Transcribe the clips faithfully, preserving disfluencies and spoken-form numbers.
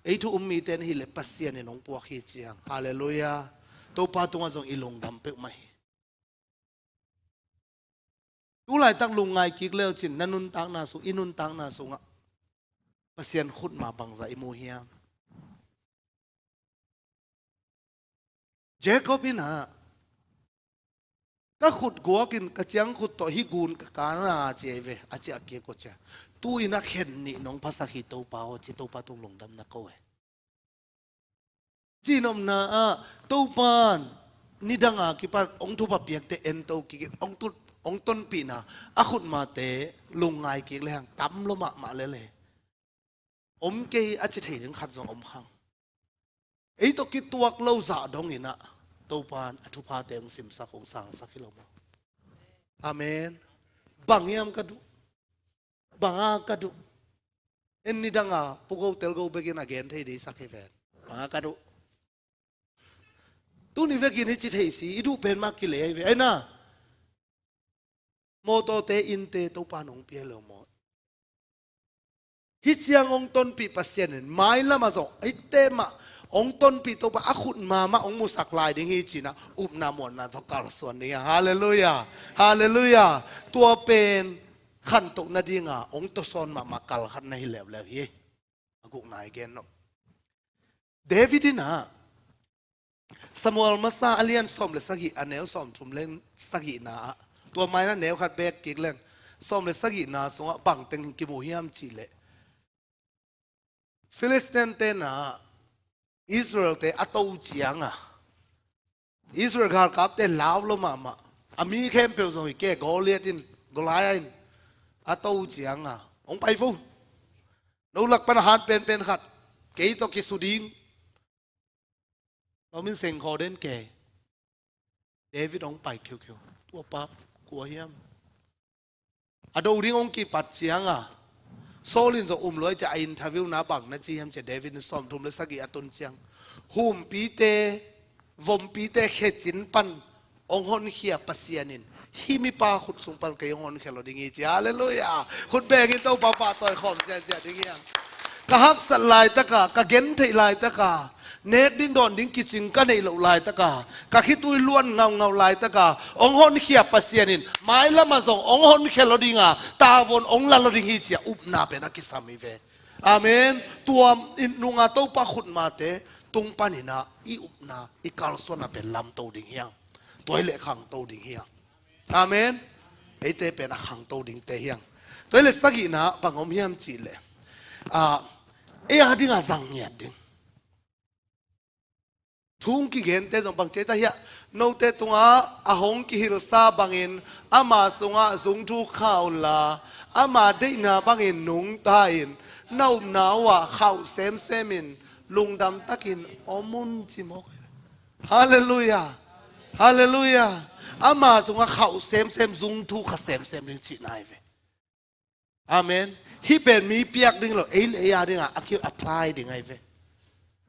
Ei thu um mite in hileh Pasian in hong puak hi ciang. Halleluiah. Topa tungah zong i lungdam peuhmah hi. Tu laitak lungngai kik le uh cin na nuntakna sung, i nuntakna sungah Pasian khutma bangzah i mu hiam? Jacob in ah, ka khut guak in ka ciangkhut tawh hih gun ka kan a ci ahi ve, a ci a kik uh cia. Tu-in ah khen nih nong phasak hi Topa aw ci, Topa tung lungdam na ko e. Cihnopna ah Topa in nidang a kipan hong thupha piakte ento kik in hong tut, hong tonpihna a khutmate lungngai kik le hang tam lo mahmah lel e. Om kei a ci thei ding khat zong om khang. Ei tawh kituak lo zah dongin ah Topa in a thuphate hong simsak, hong sangsak hi lo maw? Amen. Bang hiam ka duh? Bang a ka duh? En nidang a pugo telgo bekin a gen thei ding sak hi ven. Bang a ka duh? Tuni vekin hi ci thei si, i duh pen mah kilei hi ve. Ai na, mawtawte, innte Topa in hong pia lo maw? Hih ciang hong tonpih Pasian in mailam ah zong eite mah hong tonpih Topa a khutma mah hong musak lai ding hi ci-in ah upna muanna tawh kalsuan ding hi hang. Halleluiah. Halleluiah. Tua pen khantoh nadinga hong tawsawn mahmah kal khat na hi leuleu hi. A gukna i gen nop. David in ah Samuel masa a lian sawm le sagih a neu sawmthum le sagihna ah, tua mai-in ah neu khat beek kik leng, sawm le sagihna sungah bang teng kimu hiam cih leh, Philistine-te in ah Israel-te a to ciang a, Israel galkapte lau lo mahmah, a mi khempeuh zong hi kei, Goliath in, Goliath in a to ciang a, hong pai vo, no lak pan a hat penpen khat kei tawh kisu ding. Lawm in seng khaw den kei. David hong pai khiukhiu. Tua pa kua hiam? A do ding hong kipat ciang a, Saul in zong um lua hi ciah, a interview-na bang na ci hiam ciah, David in sawmthum le sagih a tun ciang, humpite, vompite khecin pan hong honkhia Pasian in hih mipa khut sung pan kei hong honkhia lo ding hi ci. Halleluiah. Khut beng in Topa pahtawi khawm ziahziah ding hi hang. Ka haksat laitaka, ka gentheih laitaka, nek ding dawn ding kicing ka neih loh laitaka, ka khitui luan ngaungau laitaka hong honkhia Pasian in mailam ah zong hong honkhia lo ding a, tavuan hong la lo ding hi ci-a upna pen a kisam hi ve. Amen. Tua in nunga Topa khutmate tung panin ah i upna, i kalsuanna pen lamto ding hi hang. Tua hi leh khangto ding hi hang. Amen. Eite pen a khangto dingte hi hang. Tua hi leh sagihna bang om hiam cih leh, ah, ei a dingah zang ngiat ding. Thu hong kigente zong bang ci ei ta hiah, note tungah a hong kihilsa bangin ama sungah zungthu khah unla, ama deihna bangin nungta-in, na upna uhah khauh semsem in, lungdam takin om un ci mawk. Halleluiah. Halleluiah. Ama tungah khauh semsem, zungthu khah semsem ding cihna hi ve. Amen. Hih pen mi piak ding lo, ei le ei a dingah a ki-apply ding ahi ve.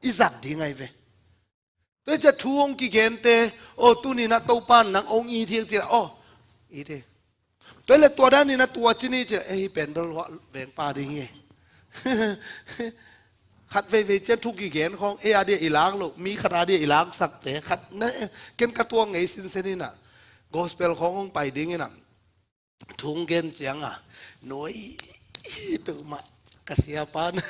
I zat ding ahi ve. Tua hi ciah thu hong kigente, aw, tuni-in ah Topa in nang hong it hi hang ci-a, aw, it hi. Tua hi leh tua danin ah tua ci ni ci-a, eh, hih pen bel huah vengpa ding hi. Khat veivei ciang thu kigen khawng, ei a dia i lak loh, mi khat a dia i laksakte, khat na, ken ka tuak ngei sinsen in ah, gospel khawng hong pai ding in ah, thu hong gen ciang a, nuai peuhmah ka siapa na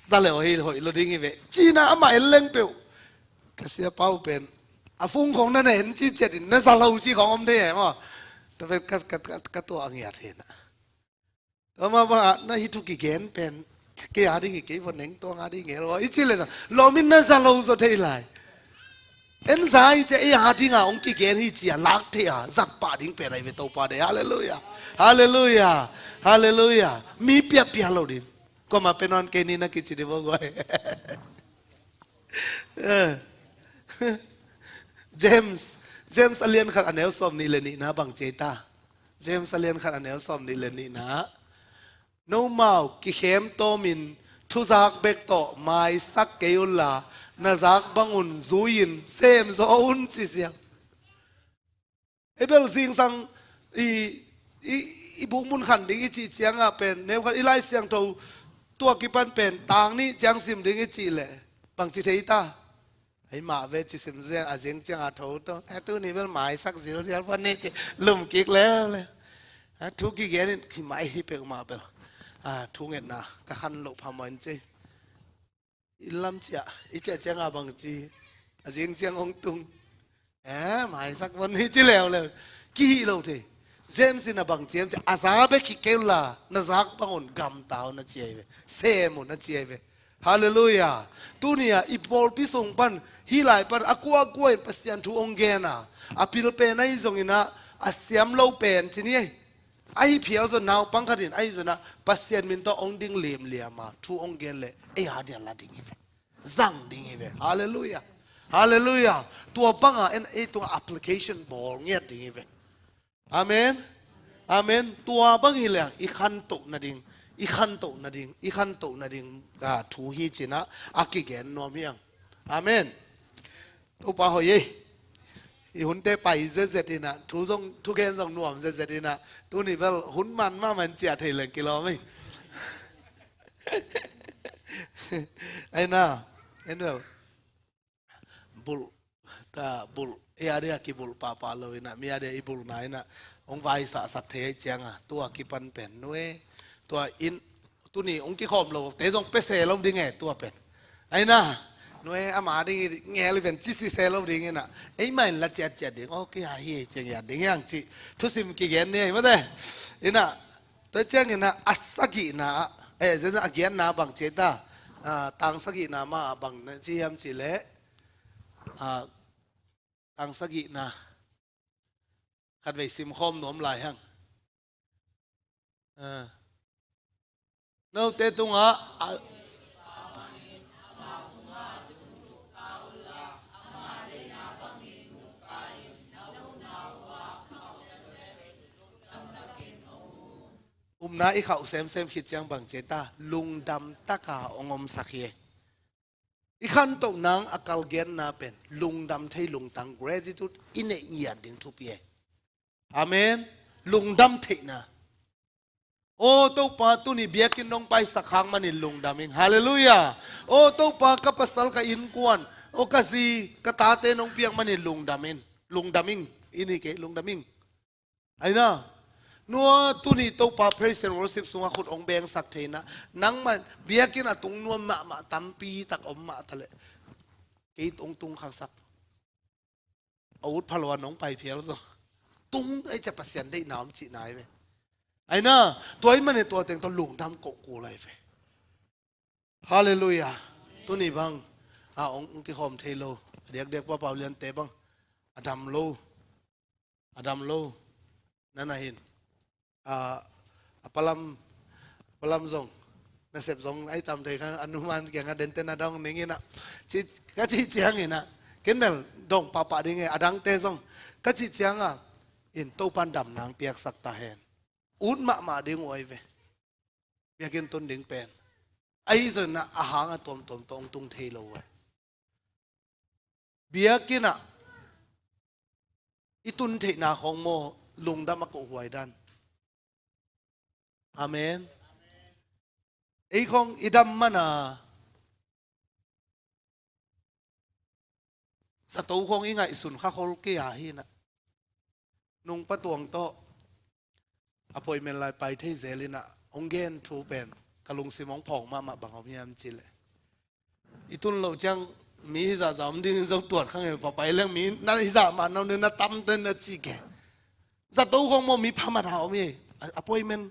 za le aw hi hoih lo ding hi ve. Ci-in ah amah en leng peuh, ka siapa uh pen a fung khawng na na en ci ciat in na za lo ci khawng om thei e maw? Tua pen ka, ka, ka, ka tuah a ngiat hi na. Tua mah bangah na hih thu kigen pen kei a ding hi, kei vua neng tuang a ding ngel aw i ci leh zong lawm in na za lo zaw thei lai. En za hi ciah, ei a dingah hong kigen hi ci-a lak thei a zat pah ding pen ahi ve Topa deih. Halleluiah. Halleluiah. Halleluiah. Mi piapia lo ding. Kuamah pen on kei ni na kici ding vo guai. Eh. James, James a lian khat a neu sawm nih le nihna bang ci ei ta? James a lian khat a neu sawm nih le nihna. Nomau kikhem tawmin thuzak bek tawh maisak kei unla, na zak bangun zui-in semzaw un ci siang. Ei bel zingsang i, i, i bukmun khan ding i cih ciangah pen neukhat i Lai Siangtho Tua kipan pen tang nih ciang sim ding i cih leh bangci thei ta? Ei mah ve ci sim zen, a zing ciang a tho to, a tuni bel maisak zilzial pua ni ci, lum kik leuleu. A thu kigen in khi mai hi pek mah bel, a thu ngetna ka khan loh phamawh in ci. Inn lam ciah i ciah ciang a bangci, a zing ciang hong tung. Eh, maisak pua ni ci leuleu. Kihih lo thei. James in a bangci hiam ci, a za bek hi kei unla na zak bang un gamta un a ci ahi ve. Sem un a ci ahi ve. Halleluiah. Tuni-ah i pawlpi sung pan, hih lai pan a kuakua in Pasian thu hong gen a, a pil pen ahi zongin ah, a siam lo pen ci ni ei. Ahi phial zong naupang khat in ahi zong ah Pasian min tawh hong ding liamliam a, thu hong gen leh ei a dia la ding hi ve. Zang ding hi ve. Halleluiah. Halleluiah. Tua banga en ei tungah application bawl ngiat ding hi ve. Amen. Amen. Tua bang hi leng i khantoh nading, i khantoh nading, i khantoh nading, ah, thu hi ci-in ah a kigen nuam hi hang. Amen. Topa hoih ei. I hunte pai zetzet in ah, thu zong, thugen zong nuam zetzet in ah, tuni bel hun man mahmah in ciah thei leng kilawm ei. Aina, en bel. Bulh, ta bulh, ei a dia kibulh pahpah lo in ah, mi a dia i bulhna in ah hong vaisahsak thei ahih ciangin, tua kipan pen nuai, tua in, tuni hong kikhawm lo te zong pia se lo ding e, tua pen. Aina, nuai, ama ding i ngel i pen ci si se lo ding in ah, ei mah in la ciatciat ding, ok, a hi ei ciang i at ding hi hang ci, thusim kigen ni ei mate. In ah, tua ciangin ah, a sagihna, eh, zen a giatna bang ci ta, ah, tang sagihna mah bang na ci hiam cih leh, ah, tang sagihna. Khatvei simkhawm nuam lai hang. Ah. Note tungah, ah, upna i khauh semsem khit ciang bang ci ta, lungdam taka hong omsak hi. I khantoh nang a kalgenna pen lungdam thei lungtang, gratitude i neih ngiat ding thupi e. Amen. Lungdam theihna. Aw Topa, tuni biakinn nong paisak hang manin lungdam ing. Halleluiah. Aw Topa, ka pasal, ka innkuan, aw ka zi, ka tate nong piak manin lungdam ing. Lungdam ing. I ni kei lungdam ing. Aina, nua tuni Topa praise and worship sungah khut hong bengsak thei in ah, nangmah biakinn a tung nuam mahmah tampi tak om mah ta leh, kei hong tung khaksak. A ut pha lo a nong pai phial zaw. Tung ei cia Pasian deihna om cihna ei ve. Aina, tua ahih manin tua teng tawh lungdam koh kul lai ve. Halleluiah. Tuni bang, a hong, hong kikhawm thei lo. A diakdiak pa Pau Lian te bang. A dam lo. A dam lo. Nana hin. A, a palam, palam zong. Nasep zong, ai tam thei kha, a numan kiangah dente na dong ning in ah. Ci, ka cih ciangin ah. Ken bel dong pahpah ding e, a dangte zong. Ka cih ciangah. In Topan dam nang piaksak ta hen. Ut mahmah ding uh ei ve. Biakinn tun ding pen. Ahi zongin ah a hang a tuamtuam tawh hong tung thei lo uh ei. Biakinn ah i tun theihna khawng maw lungdam a kohhuai dan. Amen. Ei khawng i dam man a zato khawng i ngaihsun kha khol kei a hi in ah. Nung Pa Tuang tawh appointment lai pai thei zel in ah, hong gen thu pen ka lungsim hong phawng mahmah, bang om hiam cih leh, i tun loh ciang mi hizahzah om dingin zong tuat kha ngei, va pai leng mi na hizah mah na om ding, na tam ten na ci ke. Zato khawng maw mi phamawh a om hi. A, appointment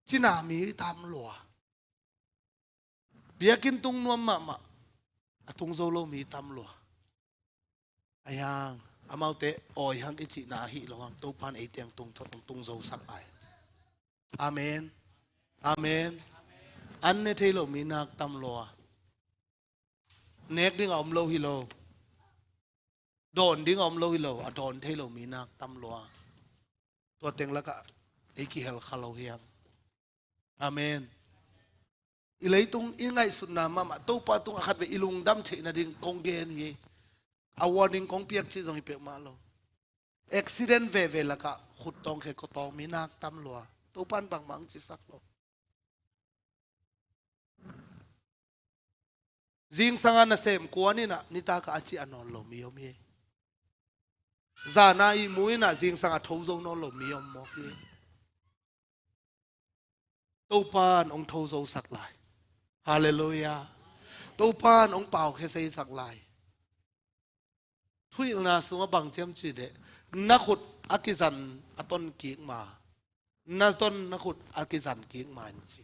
cina mi tam lua. Biakinn tung nuam mahmah, a tung zo lo mi tam lua. Ahi hang, amaute awi hang i cihna ahi lo hang, Topan ei teng tung thot hong tung zo sak ai. Amen. Amen. An ne thei lo mi nak tam lua. Nek ding a om lo hi lo. Dawn ding a om lo hi lo, a dawn thei lo mi nak tam lua. Tua teng lakah ei kihel kha lo hiam? Amen. I leitung i ngaihsutna mahmah, Topa tungah khatvei i lungdam theih nading kong gen hi. A warning kong piak cih zong hi peuhmah lo. Accident veve lakah khut tawng khe kua tawng mi nak tam lua. Topan bangmah ang cisak lo. Zingsanga nasem kuan inah nitak a ci a nawn lo mi om hi. Zana ihmu inah zingsanga tho zo nawn lo mi om mawk hi. Topan hong tho zo sak lai. Halleluiah. Topan hong pau khe sei sak lai. Thuhilhna sungah bang ciam ci deh, na khut a kizan a ton kik ma, na ton na khut a kizan kik ma in ci.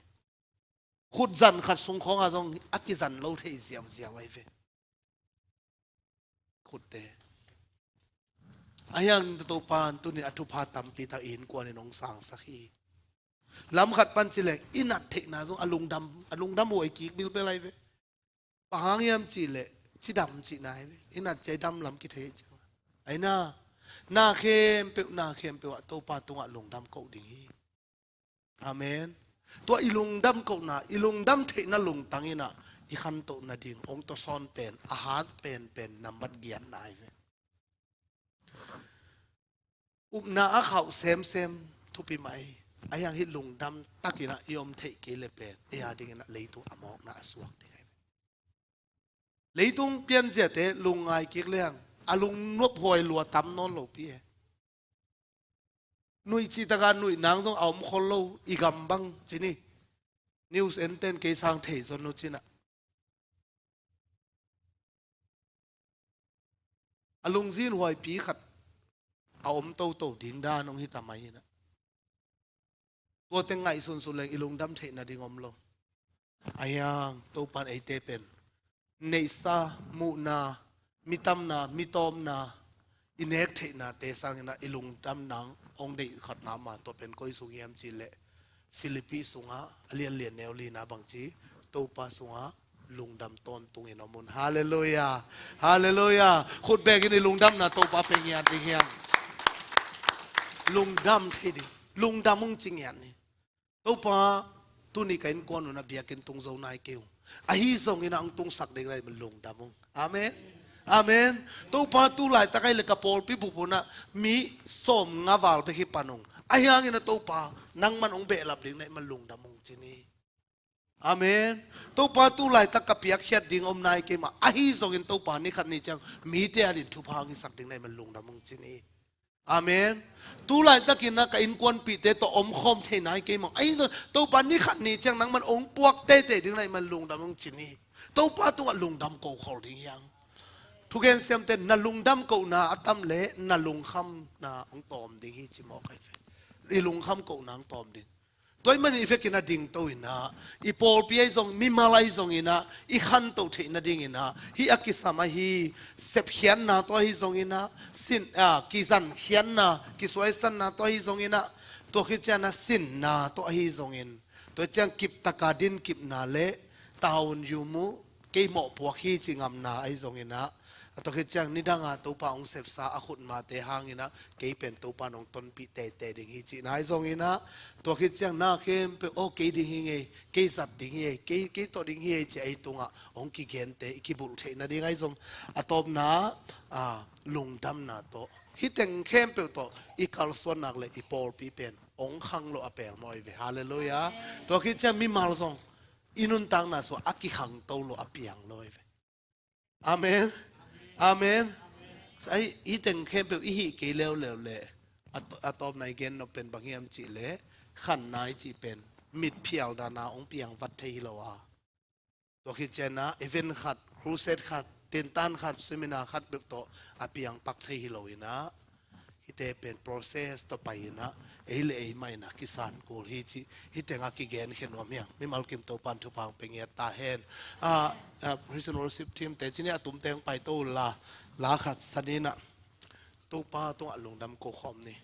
Khut zan khat sung khawngah zong a kizan lo thei ziauziau ahi ve. Khutte. Ahi hang Topan tuni a thupha tampi tak i innkuan in hong sangsak hi. Lam khat pan ci leng i nat theihna zong a lungdam, a lungdam huai kik bilbel ahi ve. Bang hang hiam cih leh cidam cihna ahi ve. I nat ciang i dam lam kithei ciang ahi na, na khempeuh, na khempeuh ah Topa tungah lungdam koh ding hi. Amen. Tua i lungdam kohna, i lungdam theihna lungtang inah i khantoh nading hong tawsawn pen, a hat penpen nambat giatna ahi ve. Upna a khauh semsem thupi mah hi. Ahi hang hih lungdam takinah i om theih kei le pen ei a dinginah leitung a mawkna a suak ding ahi ve. Leitung pianziate lungngai kik leng a lungnuap huai lua tam nawn lopi e. Nuih cih taka nuih nang zong a om khol lo, i gam bang ci ni. News enten kei sang thei zon lo cinah. A lungzin huaipi khat a om toto ding dan hong hi ta mai inah. Tuate ngaihsunsun leng i lungdam theih nading om lo. Ahi hang Topan eite pen neihsa, muhna, mi tamna, mi tawmna, i nek theihnate sanginah i lungdam nang hong deih khatna mah tua pen koi sung hiam cih leh Philippi sungah a lianlian neu lina bangci, Topa sungah lungdam tawntungin om un. Halleluiah. Halleluiah. Khut bekin i lungdamna Topa pe ngiat ding hiam? Lungdam thei ding. Lungdam hong ci ngiat ni. Topa, tuni ka innkuan unah biakinn tung zo nai kei ung. Ahi zongin a hong tungsak ding lai man lungdam ung. Amen. Amen. Topa, tu laitak ahi le ka pawlpi bup unah mi sawm nga val bek hi pan ung. Ahi hangin a Topa, nangman hong behlap ding nai man lungdam ung ci ni. Amen. Topa, tu laitak ka piakkhiat ding om nai kei mah. Ahi zongin Topa, ni khat ni ciang mite adin thupha hong hisak ding nai man lungdam ung ci ni. Amen. Tu laitakin a ka innkuanpihte tawh omkhawm thei nai kei mah. Ahi zong Topa, ni khat ni ciang nangman hong puak teitei ding nai man lungdam hong ci ni. Topa tungah lungdam ko khol ding hiang. Thugen siamte na lungdam kohna a tam le na lungkhamna hong tawm ding hi ci mawk ahi ve. I lungkham kohna hong tawm ding. Tua ahih manin i vekin a dingto inah, i pawlpi ahi zong, mimal ahi zonginah i khantoh theih nadinginah, hih a kisam ahi sepkhiatna tawh ahi zonginah, sin, a, kizankhiatna, kisuaisanna tawh ahi zonginah, tua khit cianah sinna tawh ahi zongin, tua ciang kiptaka dinkipna le taun yumu kei mawhpuak hi ci ngamna ahi zonginah, a tua khit ciang nidanga Topa hong sepsa a khutmate hanginah kei pen Topa nong tonpih teitei ding hi cihna ahi zonginah, tua khit ciang na khempeuh aw kei ding hi ngei, kei zat ding hi ei, kei, kei tawh ding hi ei ci ahi tungah hong kigente i kibulh theih nading ahi zong, a tawpna, a, lungdamna tawh hih teng khempeuh tawh i kalsuan nak le i pawlpi pen hong khang lo a pelmawh ahi ve. Halleluiah. Tua khit ciang mimal zong i nuntakna sungah a kikhangto lo a piang lo ahi ve. Amen. Amen. Ahi, hih teng khempeuh i hih kei leuleu leh a, a tawpna i gen nop pen bang hiam cih leh khanna i cih pen mitphial dana hong piang vat thei hi lo a, tua khit cianah event khat, crusade khat, tintan khat, seminar khat bek tawh a piang pak thei hi lo inah, hihte pen process tawh pai inah, ei le ei mah inah kisan kul hi cih, hih tengah kigen khe nuam hiang. Mimal kim Topan thupha hong pe ngiat ta hen. A, a, praise and worship team te cih ni a tumte hong paito la, la khat san inah Topa tungah lungdam ko khawm ni.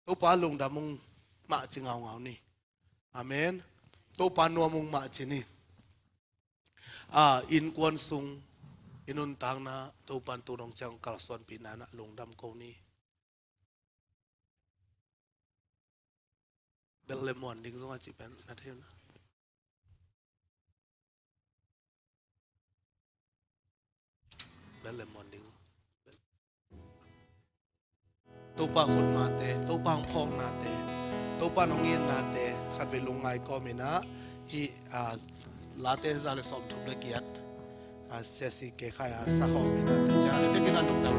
Topa lungdam ung mah ci ngaungau ni. Amen. Topa nuam ung mah ci ni. A, innkuan sung i nuntakna Topan tu dong ciang kalsuanpihna inah lungdam ko ni. Bel le muan ding zong a cih pen na thei na. Bel le muan ding. Topa khutmate, Topa hong phawknate, Topa hong itnate khatvei lungngai kawmin ah hih, ah, Late za le sawmthum le giat, ah, Sia C K Khai a sa khawmin ah tua ciang a vekin a lungdam.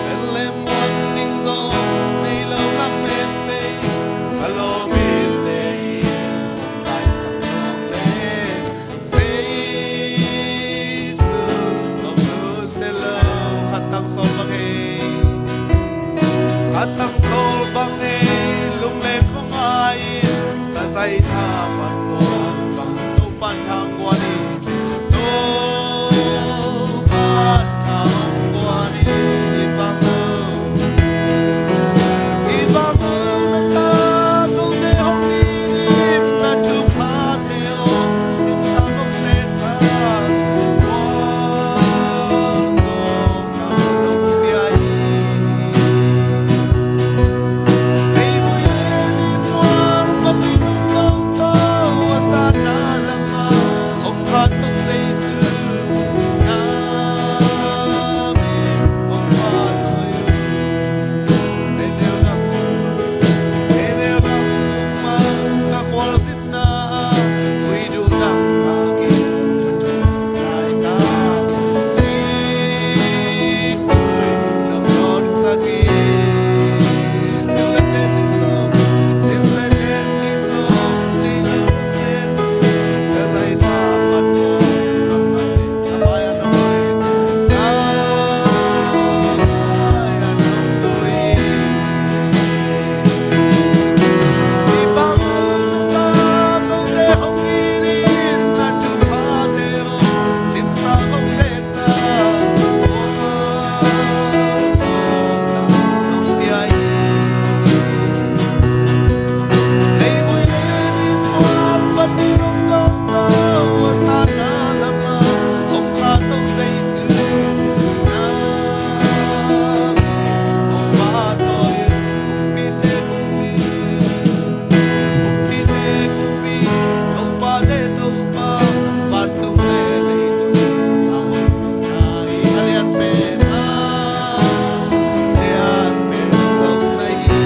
Bethlehem muan ding zong nei lo lam pen pei a lawmte in taisan zawng le Jesu om lo se lo. Khat tang sawl bang ei, khat tang sawl bang ei, lungleng khong ai in ka zai tha pan puan bang Topan thang guan in, Topan thang guan in, i bang lo, i bang lo na ta ko te hong in in na thupha Kumpite kumpi, topate topa, vantung le leitung a hoih pen na hi. A lian pen a lian pen zong na hi.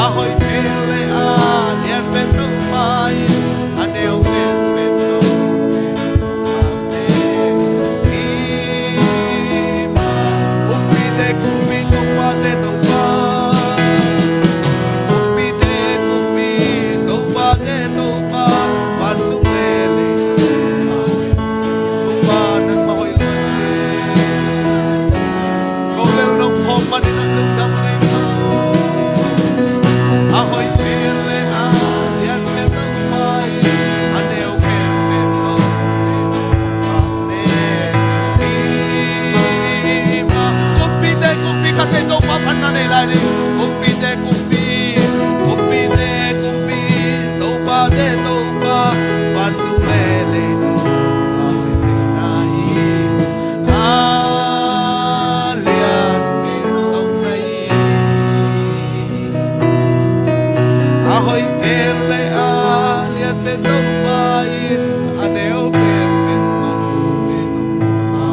A hoih pen le a lian pen Topa in, a neu pen pen lo pen Kumpite kumpi, topate topa. Kumpite kumpi, topate topa. Vantung le leitung a hoih pen Topa, nangmah hoih lua ci. Ko lel nong phawk manin a lungdam ngei. A hoih pen le a lian pen Topa in, a neu pen pen lo. Kumpite kumpi khat vei Topa phatna nei lai ding. Kumpite kumpi, kumpite kumpi, topate topa, vantung le leitung a hoih pen na hi. A lian pen zong na hi. A hoih pen le a lian pen Topa in, a neu pen pen lo pen Topa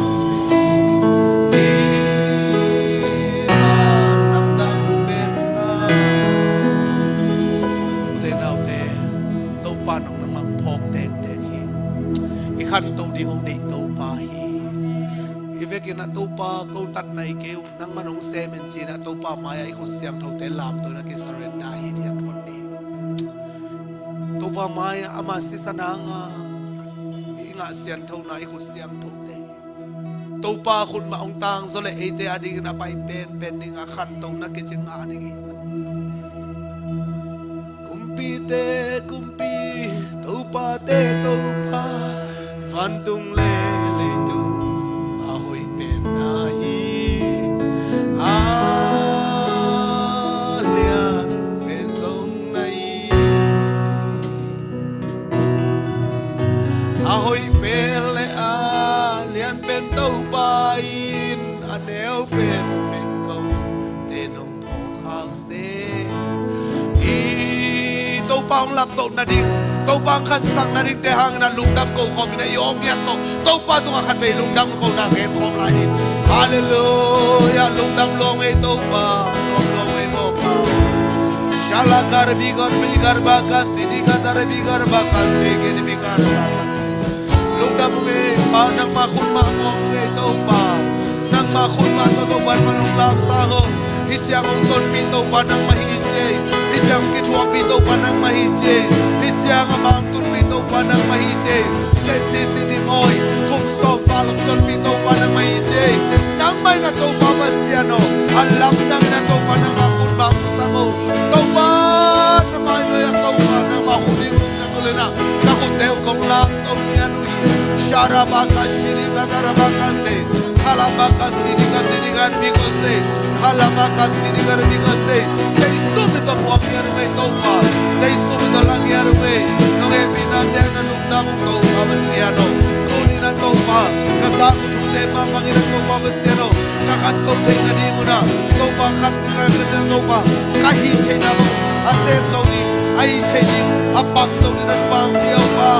in, i lamdang pen sa. Ute naute, Topa nong na mang phawk tektek hi. I khanto ding hong deih Topa hi. I vekin ah Topa ko tatna hi kei uh, nangman hong sem in ci-in ah Topa mai-ah i khut siangthote lamto in ah kisurrender hi ding a phot ni. Topa mai-ah ama sisan hangah i ngah sianthona i khut siangthote, Topa khut mah hong tangzaw leh eite adingin a pai penpen ding a khantona kici ngah ding hi. Kumpite kumpi, topate topa, vantung le leitung a hoih pen na hi. A lian pen zong na hi. A hoih pen le a lian pen Topa in, a neu pen pen kote nong phawk khak seh. I Topa hong lamtoh nading, Topa hong khansak nadingte hangin ah lungdam ko khawm in ah i aw ngiat tawh Topa tungah khatvei lungdam kohna gen khawm lai ni. Halleluiah, lungdam lua ung ei Topa, lungdam lua ung ei Topa. Shalakar bigar bigar bakasi digatar bigar bakasi gedi bigar bakasi. Lungdam ung ei Pa, nangmah khut mah hong om ung ei Topa. Nangmah khut mah tawh Topa nangmah hong lamsang aw. Hih ciang hong tonpih Topa nangmah hi ci ei. Hih ciang hong kithuahpih Topa nangmah hi ci ei. Hih ciang a mah hong tunpih Topa nangmah hi ci ei. ZCC Dingmawh kum sawm val hong tonpih Topa nangmah hi ci ei. Nangmah in ah Topa Pasian aw, a lamdang in ah Topa nangmah khut mah hong sang aw. Topa, na mai nuai ah Topa nangmah khut ding hong na tu le na, na khutte uh kong lam tawh ngian uh hi. Sharabaka shirikatarabaka se. Halabaka sirikatirikan bikose. Halabaka sirikar bikose. Jesu min tawh puak ngian uh ei Topa. Jesu min tawh la ngian uh ei. Nong hehpihna teng na lungdam ung Topa Pasian aw. Tuni in ah Topa, ka sang uh thute mah bangin ah Topa Pasian aw, ka khanto theih nading un ah Topa, khan Topa, ka hih theihna bang a sem zo ding, a hih theih ding a pang zo ding na thupha hong pia uh Pa.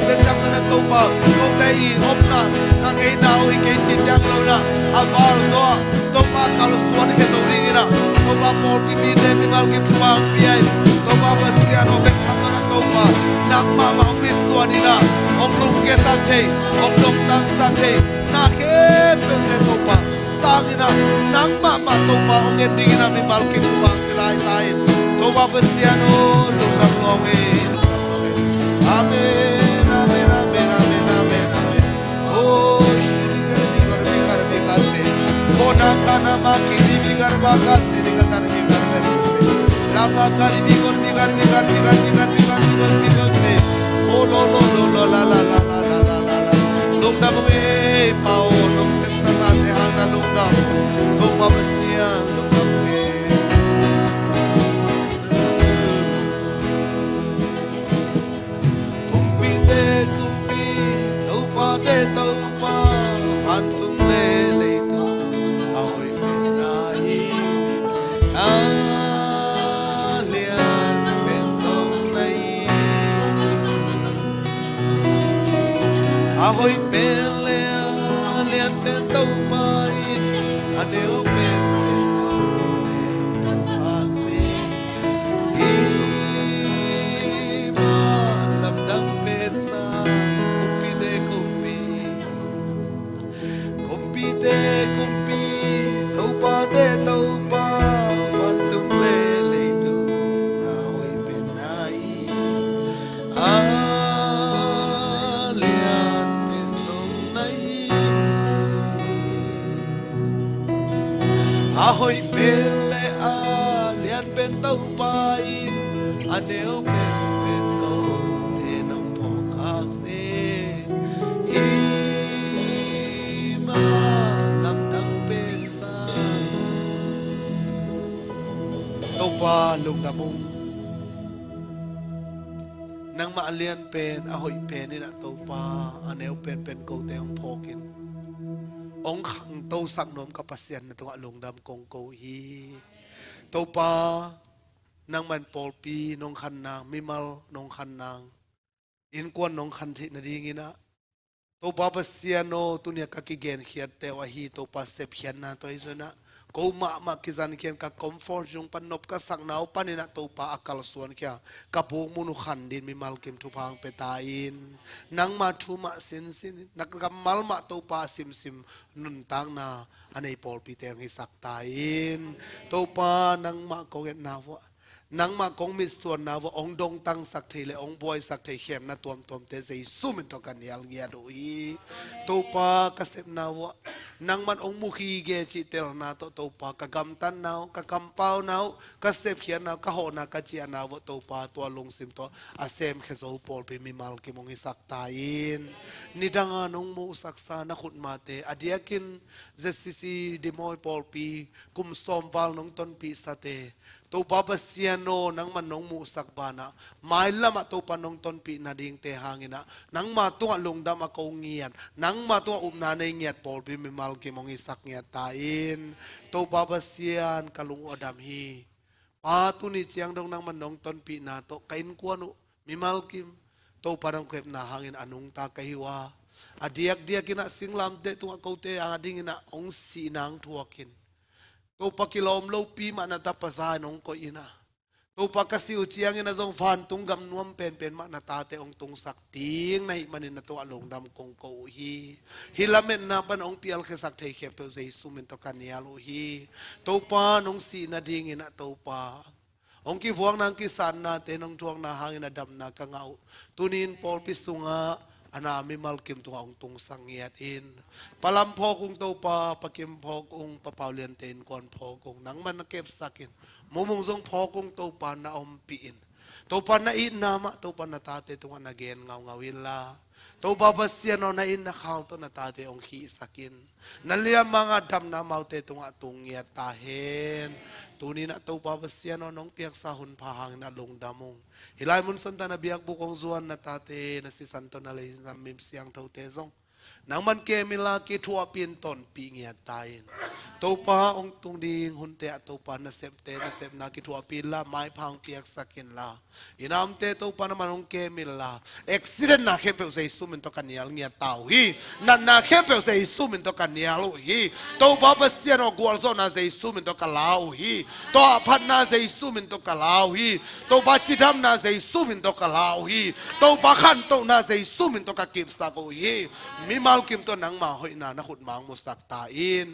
Bek tham lo in ah Topa, kote i omna, ka ngeina uh hi kei cih ciang lo in ah, a val zaw ah Topa, kalsuan khia zo dingin ah Topa, pawlpi mite mimal kim thupha hong pia in. Topa Pasian aw, bek tham lo in ah Topa, nangmah mah hong mitsuan in ah, hong lungkiasak thei, hong dongtangsak thei na khempeuhte Topa, sang in ah, nangmah mah Topa hong en dingin ah mimal kim thupha hong pia lai ta in. Topa Pasian aw, lungdam lua ung ei, lungdam lua ung ei. Amen, amen, amen, amen, amen, amen. Oh, shiri gari bigar bigar bigar se. Kona kana ma kiri bigar baga se, bigar bigar bigar se. Lama kari bigar bigar bigar bigar bigar bigar bigar se. Oh, lo, lo, lo, lo, la, la, la. Lungdam ung ei Pa aw, nong sepsaknate hang na lungdam. Topa Pasian, lungdam ung ei. Kumpite kumpi, topate topa, vantung le leitung a hoih pen na hi, a lian pen zong na hi. A hoih pen le a lian pen Topa in, a neu pen pen Topa in hong thangsak hi. Hih mah lamdang pen sang, kumpite kumpi, kumpite kumpi, topate topa, vantung le leitung a hoih pen na hi, a lian pen zong na hi. A hoih pen le a lian pen Topa in, a neu pen pen note nong phawk khak seh. Hih mah lamdang pen sang. Topa lungdam ung. Nangmah a lian pen, a hoih pen in ah Topa, a neu pen pen kote hong phawk in, hong khangtosak nuam ka Pasian, na tungah lungdam kong ko hi. Topa, nangmah in pawlpi nong khan nang, mimal nong khan nang, innkuan nong khan theih nadingin ah, Topa Pasian aw, tuni a ka kigenkhiatte uh ahi Topa sepkhiatna tawh ahi zongin ah, ko mahmah kizankhia in ka comfort zone pan nop ka sakna uh panin ah Topa a kalsuankhia, ka bukmun uh khan dingin mimal kim thupha hong pia ta in. Nangma thu mah sinsin in, na kammal mah Topa a simsim nuntakna a nei pawlpite hong hisak ta in. Topa nangmah kong etna uh ah, nangmah kong mitsuanna uh ah hong dongtangsak thei le hong buaisak thei khemna tuamtuamte Jesu min tawh ka nial ngiat uh hi. Topa ka sepna uh ah, nangman hong mu hi ge cih telna tawh Topa ka gamtatna uh, ka kampauna uh, ka sepkhiatna uh, ka hawhna ka ciahna uh ah Topa tua lungsim tawh a semkhia zo pawlpi mimal kim hong hisak ta in. Nidanga nong muhsaksa na khutmate, a diakin Z C C Dingmawh pawlpi kum sawm val nong tonpihsate, Topa Pasian aw, nangman nong muhsak banah mailamah Topa nong tonpih nadingte hangin ah, nangma tungah lungdam a ko ngiat, nangma tungah upna nei ngiat pawlpi mimal kim hong hisak ngiat ta in. Topa Pasian, ka lung uh a dam hi. Pa, tuni ciang dong nangman nong tonpihna tawh ka innkuan uh mimal kim, Topa nang kepna hangin a nungta ka hi uh a, a diakdiakin ah singlamteh tungah kote a dinginah hong sihna hong thuakin, Topa kilawm lopi mah na tapa za in hong koih in ah, Topa ka sih uh ciangin ah zong vantung gam nuam penpen mah na tate hong tungsak ding na hih manin na tungah lungdam kong ko uh hi. Hih lametna pan hong pialkhiasak thei khempeuh Jesu min tawh ka nial uh hi. Topa nong sih nadingin ah Topa hong kivuakna hong kisannate nong thuakna hangin a damna ka ngah uh. Tuni-in pawlpi sungah a na mimal kim tungah hong tungsak ngiat in. Pa Lam Phawk Ung Topa, Pa Kim Phawk Ung, Pa Pau Lian te innkuan phawk ung, nangman na kepsak in. Mumung zong phawk ung Topa, na ompih in. Topa na itna mah Topa na tate tungah na gen ngaungau inla, Topa Pasian aw, na itna khau tawh na tate hong khihsak in. Na liamang a damna amaute tungah tung ngiat ta hen. Tuni-in ah Topa Pasian aw, nong piaksa hun pha hangin ah lungdam ung. Hih lai mun santa na biakbuk hong zuan na tate, na sisan tawh na lei na mim siangthote zong nangman kem inla kithuahpih in tonpih ngiat ta in. Topa hong tung ding hunte ah Topa nasepte nasepna kithuahpih inla maipha hong piaksak inla, i na omte Topa nangman hong kem inla, accident na khempeuh Jesu min tawh ka nial ngiat ta uh hi. Natna khempeuh Jesu min tawh ka nial uh hi. Topa Pasian aw, gualzawhna Jesu min tawh ka la uh hi. Topa phatna Jesu min tawh ka la uh hi. Topa cidamna Jesu min tawh ka la uh hi. Topa khantohna Jesu min tawh ka kipsak uh hi. Mimal kim tawh nangma hoihna na khut mang musak ta in.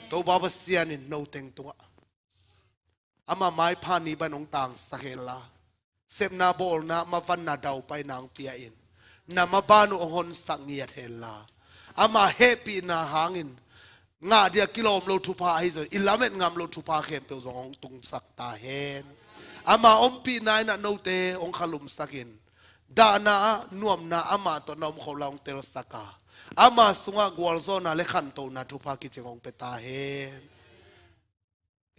Topa Pasian in no teng tungah ama maipha ni ban hong tangsak henla, sepna bawlna mavanna daupai nang pia in, na maban uh hong honsak ngiat henla, ama hehpihna hangin ngah dia kilawm lo thupha ahi zong i lamet ngam lo thupha khempeuh zong hong tungsak ta hen. Ama ompihna in ah note hong khalumsak in, dahna ah nuamna amah tawh na om khol a hong telsak a, ama sungah gualzawhna le khantohna thupha kicing hong pia ta hen.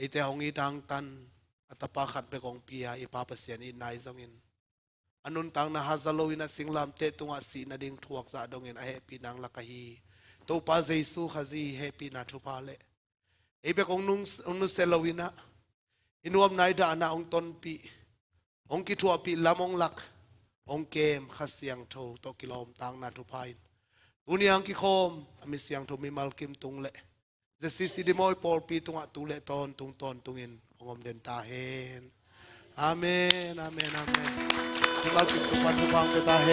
Eite hong it hangtan a tapa khat bek hong pia i Pa Pasian itna ahi zongin, a nuntakna haza loin a singlamteh tungah sih nading thuak zah dongin a hehpihna hong lak ahi Topa Jesu Khazih hehpihna thupha le ei bek hong nung, hong nusia loin ah i nuamna i dahna hong tonpih, hong kithuahpih lam hong lak, hong kem Kha Siangtho tawh kilawmtakna thupha in tuni a hong kikhawm a mi siangtho mimal kim tung le Z C C Dimoy pawlpi tungah tu le tawntung tawntungin hong om den ta hen. Amen, amen, amen. Mimal kim tung pan thupha hong pia ta hen.